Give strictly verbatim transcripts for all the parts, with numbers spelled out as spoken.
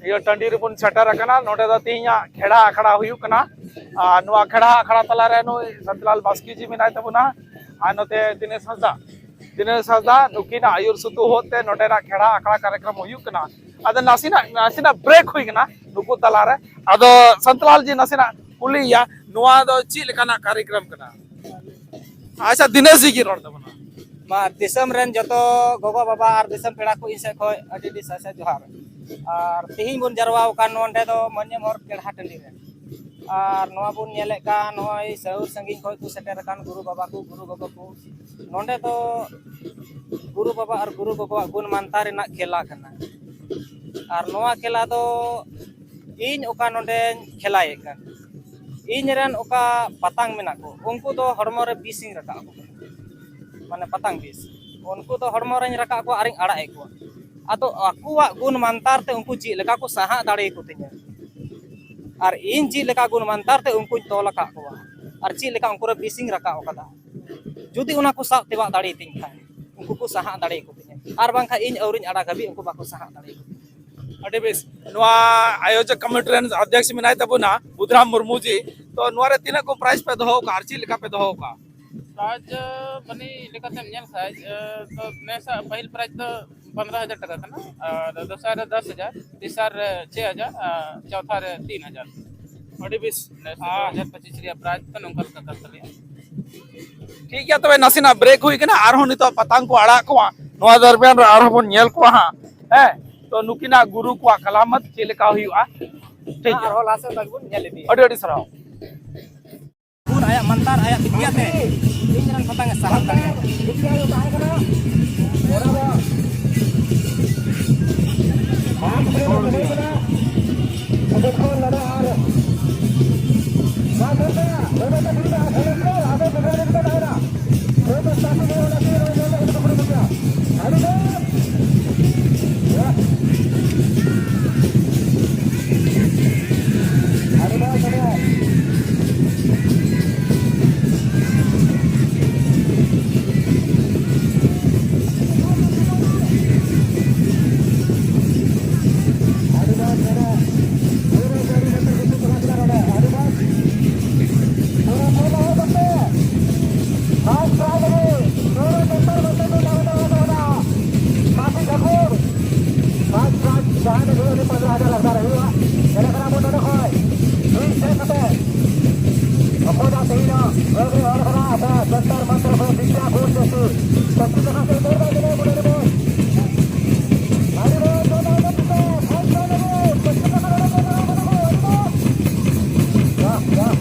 ᱤᱭᱟᱹ ᱴᱟᱺᱰᱤ ᱨᱮᱵᱚᱱ ᱥᱮᱴᱮᱨ ᱟᱠᱟᱱᱟ᱾ ᱱᱚᱰᱮ ᱫᱚ ᱛᱮᱦᱮᱧᱟᱜ ᱠᱷᱮᱲᱟ ᱟᱠᱷᱲᱟ ᱦᱩᱭᱩᱜ ᱠᱟᱱᱟ᱾ ᱟᱨ ᱱᱚᱣᱟ ᱠᱷᱮᱲᱟ ᱟᱠᱷᱲᱟ ᱛᱟᱞᱟᱨᱮ ᱱᱩᱭ ᱥᱟᱱᱛᱤᱞᱟᱞ ᱵᱟᱥᱠᱮ ᱡᱤ ᱢᱮᱱᱟᱭ ᱛᱟᱵᱚᱱᱟ, ᱟᱨ ᱱᱚᱛᱮ ᱫᱤᱱᱮᱥ ᱦᱟᱸᱥᱫᱟ, ᱫᱤᱱᱮᱥ ᱦᱟᱸᱥᱫᱟ ᱱᱩᱠᱤᱱᱟᱜ ᱟᱹᱭᱩᱨ ᱥᱩᱛᱩᱜ ᱦᱚᱛᱮ ᱱᱚᱰᱮᱱᱟᱜ ᱠᱷᱮᱲᱟ ᱟᱠᱷᱲᱟ ᱠᱟᱨᱭᱚᱠᱨᱚᱢ ᱦᱩᱭᱩᱜ ᱠᱟᱱᱟ᱾ ᱟᱫᱚ ᱱᱟᱥᱮᱱᱟᱜ, ᱱᱟᱥᱮᱱᱟᱜ ᱵᱨᱮᱠ ᱦᱩᱭ ᱠᱟᱱᱟ ᱱᱩᱠᱩ ᱛᱟᱞᱟᱨᱮ᱾ ᱟᱫᱚ ᱥᱟᱱᱛᱤᱞᱟᱞ ᱡᱤ ᱱᱟᱥᱮᱱᱟᱜ ᱠᱩᱞᱤᱭᱮᱭᱟ, ᱱᱚᱣᱟ ᱫᱚ ᱪᱮᱫ ᱞᱮᱠᱟᱱᱟᱜ ᱠᱟᱨᱭᱚᱠᱨᱚᱢ ᱠᱟᱱᱟ? ᱟᱪᱪᱷᱟ, ᱫᱤᱱᱮᱥ ᱡᱤ ᱜᱮ ᱨᱚᱲ ᱛᱟᱵᱚᱱᱟ᱾ ᱢᱟ ᱫᱤᱥᱚᱢ ᱨᱮᱱ ᱡᱚᱛᱚ ᱜᱚᱜᱚ ᱵᱟᱵᱟ ᱟᱨ ᱫᱤᱥᱚᱢ ᱯᱮᱲᱟ ᱠᱚ ᱤᱧ ᱥᱮᱫ ᱠᱷᱚᱱ ᱟᱹᱰᱤ ᱟᱹᱰᱤ ᱥᱟᱭ ᱥᱟᱭ ᱡᱚᱦᱟᱨ᱾ ᱟᱨ ᱛᱤᱦᱤᱧ ᱵᱚᱱ ᱡᱟᱨᱣᱟ ᱟᱠᱟᱱ ᱱᱚᱰᱮ ᱫᱚ ᱢᱟᱹᱱᱭᱟᱹᱢ ᱦᱚᱲ ᱠᱮᱲᱦᱟ ᱴᱟᱺᱰᱤ ᱨᱮ᱾ ᱟᱨ ᱱᱚᱣᱟ ᱵᱚᱱ ᱧᱮᱞᱮᱫ ᱠᱟᱱ ᱱᱚᱜᱼᱚᱭ ᱥᱟᱹᱨ ᱥᱟᱺᱜᱤᱧ ᱠᱷᱚᱱ ᱠᱚ ᱥᱮᱴᱮᱨ ᱟᱠᱟᱱ ᱜᱩᱨᱩ ᱵᱟᱵᱟ ᱠᱚ, ᱜᱩᱨᱩ ᱜᱚᱜᱚ ᱠᱚ᱾ ᱱᱚᱰᱮ ᱫᱚ ᱜᱩᱨᱩ ᱵᱟᱵᱟ ᱟᱨ ᱜᱩᱨᱩ ᱜᱚᱜᱚᱣᱟᱜ ᱜᱩᱱ ᱢᱟᱱᱛᱟᱨ ᱨᱮᱱᱟᱜ ᱠᱷᱮᱞᱟ ᱠᱟᱱᱟ᱾ ᱟᱨ ᱱᱚᱣᱟ ᱠᱷᱮᱞᱟ ᱫᱚ ᱤᱧ ᱚᱠᱟ ᱱᱚᱰᱮᱧ ᱠᱷᱮᱞᱟᱭᱮᱫ ᱠᱟᱱ, ᱤᱧ ᱨᱮᱱ ᱚᱠᱟ ᱯᱟᱛᱟᱝ ᱢᱮᱱᱟᱜ ᱠᱚ, ᱩᱱᱠᱩ ᱫᱚ ᱦᱚᱲᱢᱚ ᱨᱮ ᱵᱤᱥ ᱤᱧ ᱨᱟᱠᱟᱵ ᱟᱠᱚ ᱠᱟᱱᱟ, ᱢᱟᱱᱮ ᱯᱟᱛᱟᱝ ᱵᱤᱥ᱾ ᱩᱱᱠᱩ ᱫᱚ ᱦᱚᱲᱢᱚ ᱨᱮᱧ ᱨᱟᱠᱟᱵ ᱠᱚᱣᱟ ᱟᱨᱤᱧ ᱟᱲᱟᱜ ᱮᱫ ᱠᱚᱣᱟ᱾ ᱟᱫᱚ ᱟᱠᱚᱣᱟᱜ ᱜᱩᱱ ᱢᱟᱱᱛᱟᱨ ᱛᱮ ᱩᱱᱠᱩ ᱪᱮᱫ ᱞᱮᱠᱟ ᱠᱚ ᱥᱟᱦᱟᱜ ᱫᱟᱲᱮᱭᱟᱠᱚ ᱛᱤᱧᱟ, ᱟᱨ ᱤᱧ ᱪᱮᱫ ᱞᱮᱠᱟ ᱜᱩᱱ ᱢᱟᱱᱛᱟᱨ ᱛᱮ ᱩᱱᱠᱩᱧ ᱛᱚᱞ ᱟᱠᱟᱫ ᱠᱚᱣᱟ, ᱟᱨ ᱪᱮᱫ ᱞᱮᱠᱟ ᱩᱱᱠᱩ ᱨᱮ ᱵᱤᱥᱤᱧ ᱨᱟᱠᱟᱵ ᱟᱠᱟᱫᱟ᱾ ᱡᱩᱫᱤ ᱚᱱᱟ ᱠᱚ ᱥᱟᱵ ᱛᱮᱵᱟᱜ ᱫᱟᱲᱮᱭᱟᱛᱤᱧ ᱠᱷᱟᱱ, ᱩᱱᱠᱩ ᱠᱚ ᱥᱟᱦᱟᱜ ᱫᱟᱲᱮᱭᱟᱠᱚ ᱛᱤᱧᱟ, ᱟᱨ ᱵᱟᱝᱠᱷᱟᱱ ᱤᱧ ᱟᱹᱣᱨᱤᱧ ᱟᱲᱟᱜ ᱦᱟᱹᱵᱤᱡ ᱩᱱᱠᱩ ᱵᱟᱠᱚ ᱥᱟᱦᱟᱜ ᱫᱟᱲᱮᱭᱟᱠᱚ ᱛᱤᱧᱟ᱾ ᱟᱹᱰᱤ ᱵᱮᱥ᱾ ᱱᱚᱣᱟ ᱟᱭᱳᱡᱚᱠ ᱠᱚᱢᱤᱴᱤ ᱨᱮᱱ ᱚᱫᱷᱭᱚᱠᱥ ᱢᱮᱱᱟᱭ ᱛᱟᱵᱚᱱᱟ ᱵᱩᱫᱷᱨᱟᱢ ᱢᱩᱨᱢᱩ ᱡᱤ᱾ ᱛᱚ, ᱱᱚᱣᱟ ᱨᱮ ᱛᱤᱱᱟᱹᱜ ᱠᱚ ᱯᱨᱟᱭᱤᱡᱽ ᱯᱮ ᱫᱚᱦᱚ ᱟᱠᱟᱫᱼᱟ ᱟᱨ ᱪᱮᱫ ᱞᱮᱠᱟ ᱯᱮ ᱫᱚᱦᱚ ᱟᱠᱟᱫᱼᱟ? ᱯᱨᱟᱭᱤᱡᱽ ᱢᱟᱱᱮ ᱞᱮᱠᱟᱛᱮᱢ ᱧᱮᱞ ᱠᱷᱟᱡ, ᱛᱚ ᱱᱮᱥᱟᱜ ᱯᱟᱹᱦᱤᱞ ᱯᱨᱟᱭᱤᱡᱽ ᱫᱚ ᱯᱚᱱᱨᱚ ᱦᱟᱡᱟᱨ ᱴᱟᱠᱟ ᱠᱟᱱᱟ, ᱟᱨ ᱫᱚᱥᱟᱨ ᱨᱮ ᱫᱚᱥ ᱦᱟᱡᱟᱨ, ᱛᱮᱥᱟᱨ ᱨᱮ ᱪᱷᱚᱭ ᱦᱟᱡᱟᱨ, ᱟᱨ ᱪᱚᱣᱛᱷᱟ ᱨᱮ ᱛᱤᱱ ᱦᱟᱡᱟᱨ᱾ ᱟᱹᱰᱤ ᱵᱮᱥ᱾ ᱱᱮᱥ ᱫᱚ ᱟᱨ ᱫᱩ ᱦᱟᱡᱟᱨ ᱯᱚᱸᱪᱤᱥ ᱨᱮᱭᱟᱜ ᱯᱨᱟᱭᱤᱡᱽ ᱫᱚ ᱱᱚᱝᱠᱟ ᱞᱮᱠᱟ ᱠᱟᱱ ᱛᱟᱞᱮᱭᱟ᱾ ᱴᱷᱤᱠ ᱜᱮᱭᱟ, ᱛᱚᱵᱮ ᱱᱟᱥᱮᱱᱟᱜ ᱵᱨᱮᱠ ᱦᱩᱭ ᱠᱟᱱᱟ, ᱟᱨᱦᱚᱸ ᱱᱤᱛᱚᱜ ᱯᱟᱛᱟᱝ ᱠᱚ ᱟᱲᱟᱜ ᱠᱚᱣᱟ, ᱱᱚᱣᱟ ᱫᱚᱨᱢᱤᱭᱟᱱ ᱨᱮ ᱟᱨᱦᱚᱸ ᱵᱚᱱ ᱧᱮᱞ ᱠᱚᱣᱟ ᱦᱟᱸᱜ, ᱦᱮᱸ᱾ ᱛᱚ, ᱱᱩᱠᱤᱱᱟᱜ ᱜᱩᱨᱩ ᱠᱚᱣᱟᱜ ᱠᱟᱞᱟᱢᱟᱛ ᱪᱮᱫ ᱞᱮᱠᱟ ᱦᱩᱭᱩᱜᱼᱟ? ᱴᱷᱤᱠ ᱜᱮᱭᱟ᱾ ᱟᱨᱦᱚᱸ ᱞᱟᱦᱟ ᱥᱮᱫ ᱵᱚᱱ ᱧᱮᱞ ᱤᱫᱤᱭᱟ᱾ ᱟᱹᱰᱤ ᱟᱹᱰᱤ ᱥᱟᱨᱦᱟᱣ᱾ ᱜᱩᱱ ᱟᱭᱟᱜ ᱢᱟᱱᱛᱟᱨ, ᱟᱭᱟᱜ ᱵᱤᱫᱽᱭᱟ ᱛᱮ ᱤᱧ ᱨᱮᱱ ᱯᱟᱛᱟᱝ ᱮ ᱥᱟᱦᱟᱣ ᱫᱟᱲᱮᱭᱟᱜᱼᱟ᱾ ᱯᱚᱱᱫᱽᱨᱚ ᱦᱟᱡᱟᱨ ᱞᱟᱜᱟᱣ ᱦᱩᱭᱩᱜᱼᱟ᱾ ᱮᱸᱰᱮᱠᱷᱟᱱ ᱟᱵᱚ ᱱᱚᱰᱮ ᱠᱷᱚᱱ ᱢᱤᱫ ᱥᱮᱫ ᱠᱟᱛᱮ ᱚᱠᱚᱭ ᱫᱚ ᱛᱮᱦᱮᱧ ᱫᱚ ᱵᱷᱟᱹᱜᱽ ᱨᱮ ᱚᱞ ᱠᱟᱱᱟ, ᱟᱵᱚᱣᱟᱜ ᱡᱚᱱᱛᱚᱨ ᱢᱚᱱᱛᱚᱨ ᱠᱚ ᱵᱤᱫᱽᱭᱟ ᱠᱚ ᱪᱮᱫ ᱠᱚ ᱯᱚᱥᱪᱤᱢ ᱱᱟᱠᱷᱟ ᱥᱮᱫ ᱫᱟᱹᱲ ᱵᱟᱭ ᱫᱟᱲᱮᱭᱟᱜ ᱠᱟᱱᱟ ᱱᱚᱰᱮ ᱵᱚᱱ᱾ ᱟᱹᱰᱤ ᱢᱚᱡᱽ, ᱡᱚᱱᱛᱚᱨ ᱢᱚᱱᱛᱚᱨ ᱠᱚ ᱯᱚᱥᱪᱤᱢ ᱱᱟᱠᱷᱟ ᱱᱚᱰᱮ ᱵᱚᱱ, ᱱᱚᱰᱮ ᱵᱚᱱ, ᱟᱹᱰᱤ ᱢᱚᱡᱽ᱾ ᱵᱟᱦ, ᱵᱟᱦ᱾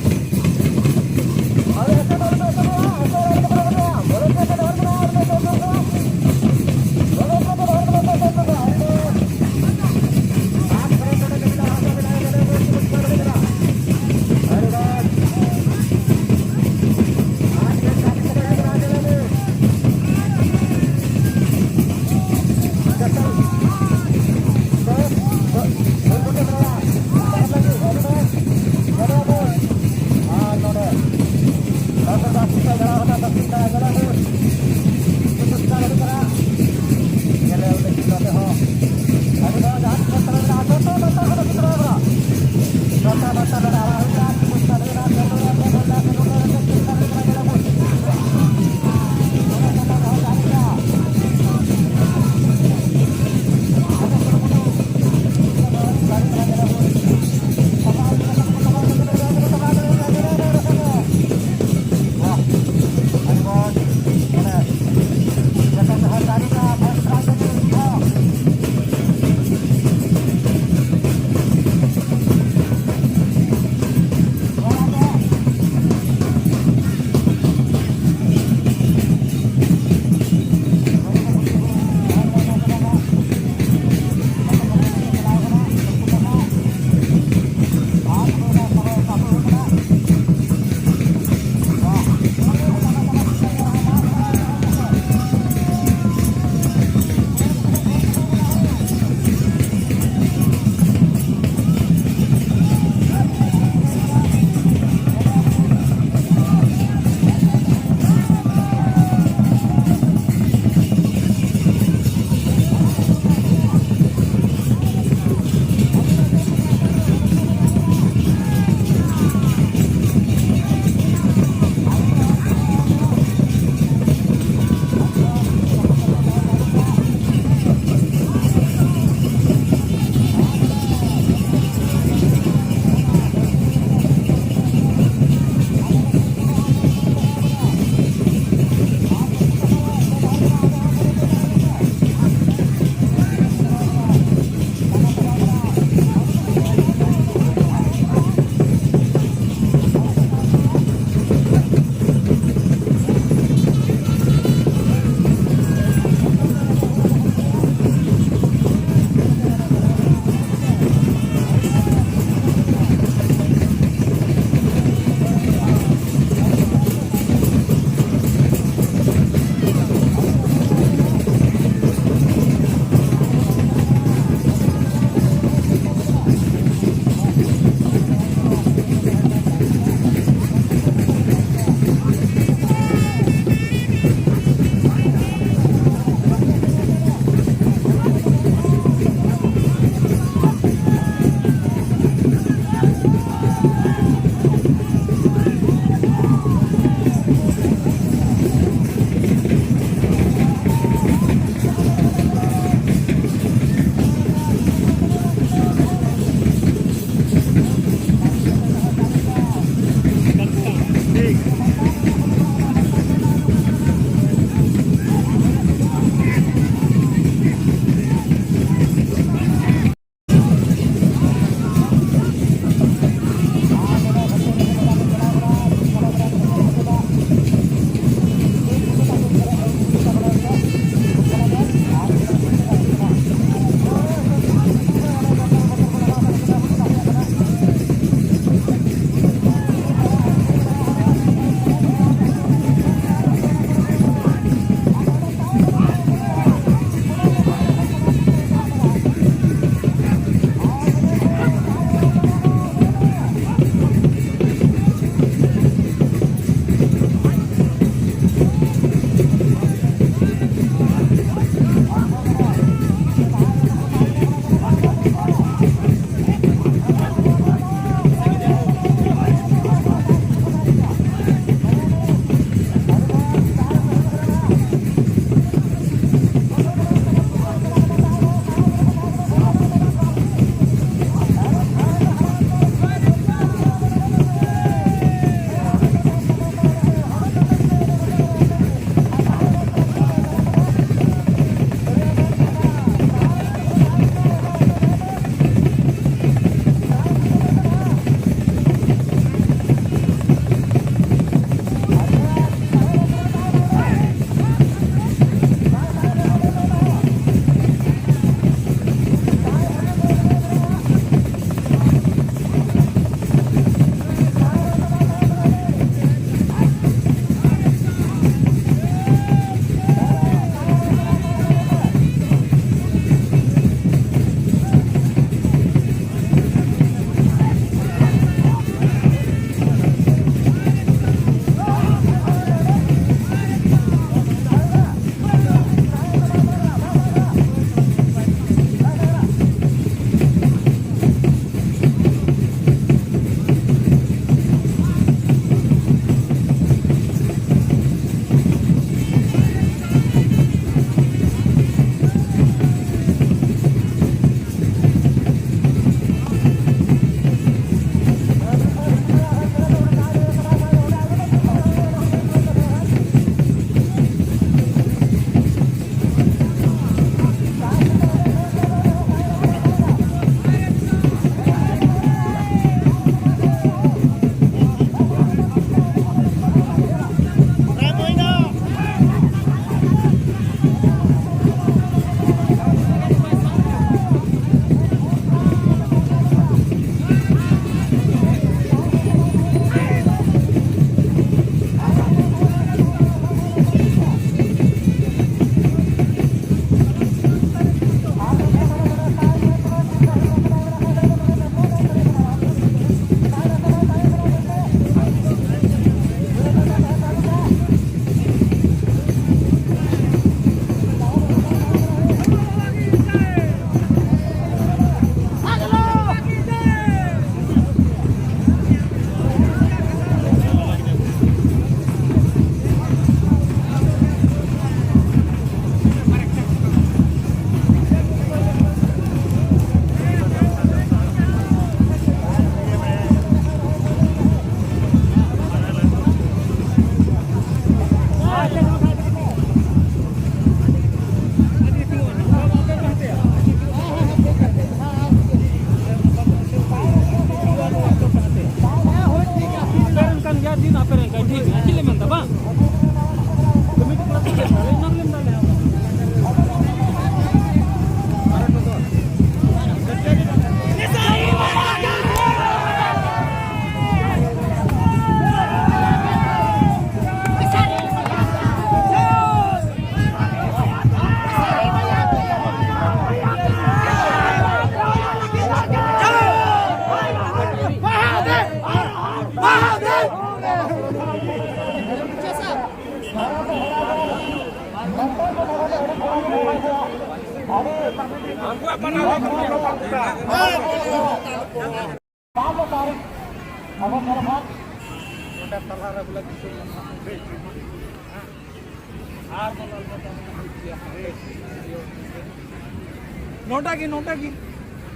ᱱᱚᱰᱮ ᱜᱮ, ᱱᱚᱰᱮ ᱜᱮ,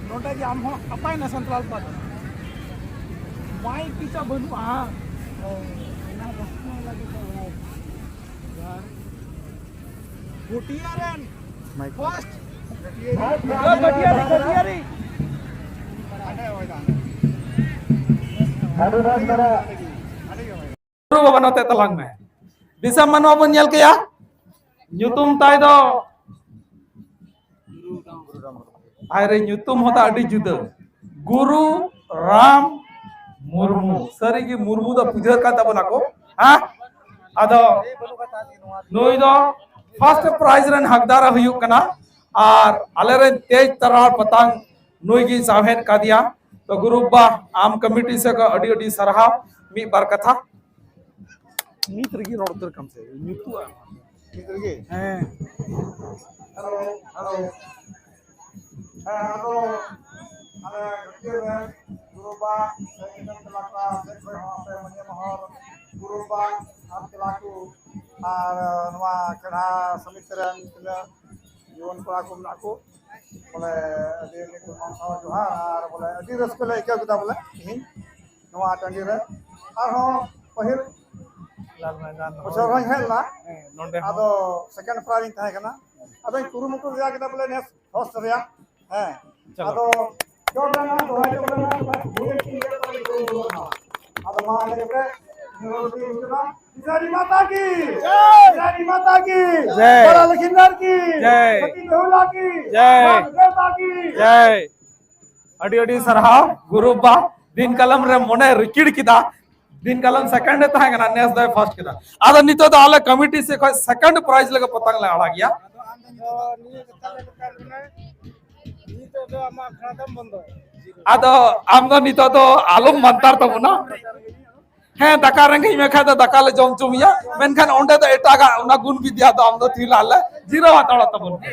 ᱱᱚᱰᱮ ᱜᱮ ᱟᱢ ᱦᱚᱸ ᱟᱯᱟᱭ ᱱᱟ ᱥᱮᱱᱴᱨᱟᱞ ᱯᱟᱨᱠ᱾ ᱢᱟᱭᱤᱠ ᱯᱤᱪᱷᱟ ᱵᱟᱹᱱᱩᱜᱼᱟ᱾ ᱚᱱᱟ ᱨᱟᱹᱥᱠᱟᱹ ᱞᱟᱹᱜᱤᱫ ᱛᱮ ᱚᱱᱟ ᱜᱷᱟᱹᱴᱤᱭᱟ ᱨᱮᱱ ᱢᱟᱭᱤᱠ᱾ ᱯᱷᱟᱥᱴ᱾ ᱜᱷᱟᱹᱴᱤᱭᱟ ᱨᱮ, ᱜᱷᱟᱹᱴᱤᱭᱟ ᱨᱮ᱾ ᱟᱹᱰᱤ ᱵᱮᱥ ᱫᱷᱟᱨᱟ᱾ ᱜᱩᱨᱩ ᱵᱟᱵᱟ ᱱᱚᱛᱮ ᱛᱟᱞᱟᱝ ᱢᱮ᱾ ᱫᱤᱥᱚᱢ ᱢᱟᱱᱣᱟ ᱵᱚᱱ ᱧᱮᱞ ᱠᱮᱭᱟ, ᱧᱩᱛᱩᱢ ᱛᱟᱭ ᱫᱚ, ᱟᱡ ᱨᱮ ᱧᱩᱛᱩᱢ ᱦᱚᱸ ᱛᱟᱭ ᱟᱹᱰᱤ ᱡᱩᱫᱟᱹ, ᱜᱩᱨᱩ ᱨᱟᱢ ᱢᱩᱨᱢᱩ᱾ ᱥᱟᱹᱨᱤᱜᱮ ᱢᱩᱨᱢᱩ ᱫᱚ ᱯᱩᱡᱟᱹ ᱠᱟᱱ ᱛᱟᱵᱚᱱᱟ ᱠᱚ, ᱦᱮᱸ? ᱟᱫᱚ ᱱᱩᱭ ᱫᱚ ᱯᱷᱟᱥᱴ ᱯᱨᱟᱭᱤᱡᱽ ᱨᱮᱱ ᱦᱟᱠᱫᱟᱨ ᱦᱩᱭᱩᱜ ᱠᱟᱱᱟ᱾ ᱟᱨ ᱟᱞᱮᱨᱮᱱ ᱛᱮᱡᱽ ᱛᱟᱨᱟᱲ ᱯᱟᱛᱟᱝ ᱱᱩᱭ ᱜᱮ ᱥᱟᱶᱦᱮᱫ ᱠᱟᱫᱮᱭᱟ᱾ ᱛᱚ ᱜᱩᱨᱩ ᱵᱟᱵᱟ, ᱟᱢ ᱠᱚᱢᱤᱴᱤ ᱥᱮᱫ ᱠᱷᱚᱱ ᱟᱹᱰᱤ ᱟᱹᱰᱤ ᱥᱟᱨᱦᱟᱣ᱾ ᱢᱤᱫ ᱵᱟᱨ ᱠᱟᱛᱷᱟ᱾ ᱱᱤᱛ ᱨᱮᱜᱮ ᱨᱚᱲ ᱩᱛᱟᱹᱨ ᱠᱟᱢ ᱥᱮ, ᱧᱩᱛᱩᱢ ᱟᱢ᱾ ᱱᱤᱛ ᱨᱮᱜᱮ? ᱦᱮᱸ᱾ Hello, hello. ᱦᱮᱸ, ᱟᱫᱚ ᱟᱞᱮ ᱜᱟᱹᱠᱷᱩᱲ ᱨᱮ ᱜᱩᱨᱩ ᱵᱟᱵᱟ ᱥᱮ ᱤᱱᱟᱹ ᱛᱟᱞᱟ ᱠᱚᱲᱟ ᱥᱮᱫ ᱠᱷᱚᱱ ᱦᱚᱸ ᱥᱮ ᱢᱟᱹᱡᱷᱤ ᱢᱚᱦᱚᱞ, ᱜᱩᱨᱩ ᱵᱟᱵᱟ ᱟᱨ ᱛᱮᱞᱟ ᱠᱚ ᱟᱨ ᱱᱚᱣᱟ ᱠᱷᱮᱲᱦᱟ ᱥᱚᱢᱤᱛᱤ ᱨᱮᱱ ᱛᱤᱱᱟᱹᱜ ᱡᱩᱣᱟᱹᱱ ᱠᱚᱲᱟ ᱠᱚ ᱢᱮᱱᱟᱜ ᱠᱚ, ᱵᱚᱞᱮ ᱟᱹᱰᱤ ᱟᱹᱰᱤ ᱜᱩᱱᱢᱟᱱ ᱥᱟᱶ ᱡᱚᱦᱟᱨ᱾ ᱟᱨ ᱵᱚᱞᱮ ᱟᱹᱰᱤ ᱨᱟᱹᱥᱠᱟᱹ ᱞᱮ ᱟᱹᱭᱠᱟᱹᱣ ᱠᱮᱫᱟ ᱵᱚᱞᱮ ᱛᱮᱦᱮᱧ ᱱᱚᱣᱟ ᱴᱟᱺᱰᱤ ᱨᱮ᱾ ᱟᱨᱦᱚᱸ ᱯᱟᱹᱦᱤᱞ ᱞᱟᱞ ᱢᱚᱭᱫᱟᱱ ᱵᱚᱪᱷᱚᱨ ᱦᱚᱸᱧ ᱦᱮᱡ ᱞᱮᱱᱟ᱾ ᱦᱮᱸ, ᱱᱚᱰᱮ ᱦᱚᱸ᱾ ᱟᱫᱚ ᱥᱮᱠᱮᱱᱰ ᱯᱨᱟᱭᱤᱡᱽ ᱤᱧ ᱛᱟᱦᱮᱸ ᱠᱟᱱᱟ᱾ ᱟᱫᱚᱧ ᱠᱩᱨᱩᱢᱩᱴᱩ ᱨᱮᱭᱟᱜ ᱠᱮᱫᱟ ᱵᱚᱞᱮ ᱱᱮᱥ ᱯᱷᱟᱥᱴ ᱨᱮᱭᱟᱜ᱾ ᱦᱮᱸ᱾ ᱪᱚᱞᱚ᱾ ᱟᱫᱚ ᱡᱚᱵ ᱨᱮᱱᱟᱜ ᱫᱚᱦᱚᱭ ᱛᱟᱵᱚᱱᱟ, ᱵᱷᱩᱞ ᱮᱠᱴᱤᱝ ᱜᱮ ᱛᱟᱵᱚᱱ ᱠᱚ ᱵᱚᱞᱚᱱᱟ᱾ ᱟᱫᱚ ᱢᱟ ᱤᱱᱟᱹ ᱠᱟᱛᱮ ᱱᱤᱨᱚᱡᱽ ᱜᱮ ᱦᱩᱭᱩᱜ ᱠᱟᱱᱟ᱾ ᱥᱤᱥᱟᱨᱤ ᱢᱟᱛᱟ ᱠᱤ ᱡᱟᱭ᱾ ᱥᱤᱥᱟᱨᱤ ᱢᱟᱛᱟ ᱠᱤ ᱡᱟᱭ᱾ ᱵᱟᱲᱟ ᱞᱚᱠᱷᱤᱱᱫᱟᱨ ᱠᱤ ᱡᱟᱭ᱾ ᱥᱟᱹᱛᱤ ᱵᱮᱦᱩᱞᱟ ᱠᱤ ᱡᱟᱭ᱾ ᱢᱟ ᱫᱩᱨᱜᱟ ᱢᱟᱛᱟ ᱠᱤ ᱡᱟᱭ᱾ ᱟᱹᱰᱤ ᱟᱹᱰᱤ ᱥᱟᱨᱦᱟᱣ ᱜᱩᱨᱩ ᱵᱟ, ᱫᱤᱱ ᱠᱟᱞᱚᱢ ᱨᱮ ᱢᱚᱱᱮ ᱨᱤᱠᱤᱲ ᱠᱮᱫᱟ᱾ ᱫᱤᱱ ᱠᱟᱞᱚᱢ ᱥᱮᱠᱮᱱᱰ ᱮ ᱛᱟᱦᱮᱸ ᱠᱟᱱᱟ, ᱱᱮᱥ ᱫᱚᱭ ᱯᱷᱟᱥᱴ ᱠᱮᱫᱟ᱾ ᱟᱫᱚ ᱱᱤᱛᱚᱜ ᱫᱚ ᱟᱞᱮ ᱠᱚᱢᱤᱴᱤ ᱥᱮᱫ ᱠᱷᱚᱱ ᱥᱮᱠᱮᱱᱰ ᱯᱨᱟᱭᱤᱡᱽ ᱞᱟᱹᱜᱤᱫ ᱯᱚᱛᱟᱝ ᱞᱮ ᱟᱲᱟᱜ ᱜᱮᱭᱟ᱾ ᱟᱫᱚ ᱟᱢ ᱫᱚ ᱱᱤᱛᱚᱜ ᱫᱚ ᱟᱞᱚᱢ ᱢᱟᱱᱛᱟᱨ ᱛᱟᱵᱚᱱᱟ᱾ ᱦᱮᱸ, ᱫᱟᱠᱟ ᱨᱮᱸᱜᱮᱡ ᱢᱮ ᱠᱷᱟᱡ ᱫᱚ ᱫᱟᱠᱟ ᱞᱮ ᱡᱚᱢ ᱦᱚᱪᱚ ᱢᱮᱭᱟ, ᱢᱮᱱᱠᱷᱟᱱ ᱚᱸᱰᱮ ᱫᱚ ᱮᱴᱟᱜᱟᱜ ᱚᱱᱟ ᱜᱩᱱ ᱵᱤᱫᱽᱭᱟ ᱫᱚ ᱟᱢ ᱫᱚ ᱛᱷᱤᱨ ᱞᱟᱦᱟ ᱞᱮ ᱡᱤᱨᱟᱹᱣ ᱦᱟᱛᱟᱲᱚᱜ ᱛᱟᱵᱚᱱ ᱯᱮ᱾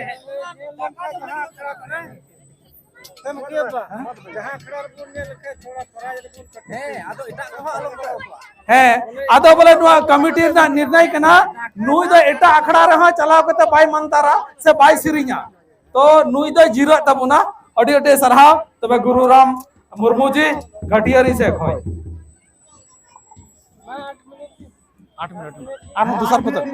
ᱦᱮᱸ, ᱟᱫᱚ ᱵᱚᱞᱮ ᱱᱚᱣᱟ ᱠᱚᱢᱤᱴᱤ ᱨᱮᱱᱟᱜ ᱱᱤᱨᱱᱟᱭ ᱠᱟᱱᱟ, ᱱᱩᱭ ᱫᱚ ᱮᱴᱟᱜ ᱟᱠᱷᱲᱟ ᱨᱮᱦᱚᱸ ᱪᱟᱞᱟᱣ ᱠᱟᱛᱮ ᱵᱟᱭ ᱢᱟᱱᱛᱟᱨᱟ ᱥᱮ ᱵᱟᱭ ᱥᱮᱨᱮᱧᱟ, ᱛᱚ ᱱᱩᱭ ᱫᱚᱭ ᱡᱤᱨᱟᱹᱜ ᱛᱟᱵᱚᱱᱟ᱾ ᱟᱹᱰᱤ ᱟᱹᱰᱤ ᱥᱟᱨᱦᱟᱣ᱾ ᱛᱚᱵᱮ ᱜᱩᱨᱩ ᱨᱟᱢ ᱢᱩᱨᱢᱩ ᱡᱤ ᱜᱷᱟᱴᱤᱭᱟᱨᱤ ᱥᱮᱫ ᱠᱷᱚᱱ ᱟᱴ ᱢᱤᱱᱤᱴ, ᱟᱨᱦᱚᱸ ᱫᱚᱥᱟᱨ ᱯᱚᱛᱚᱵ᱾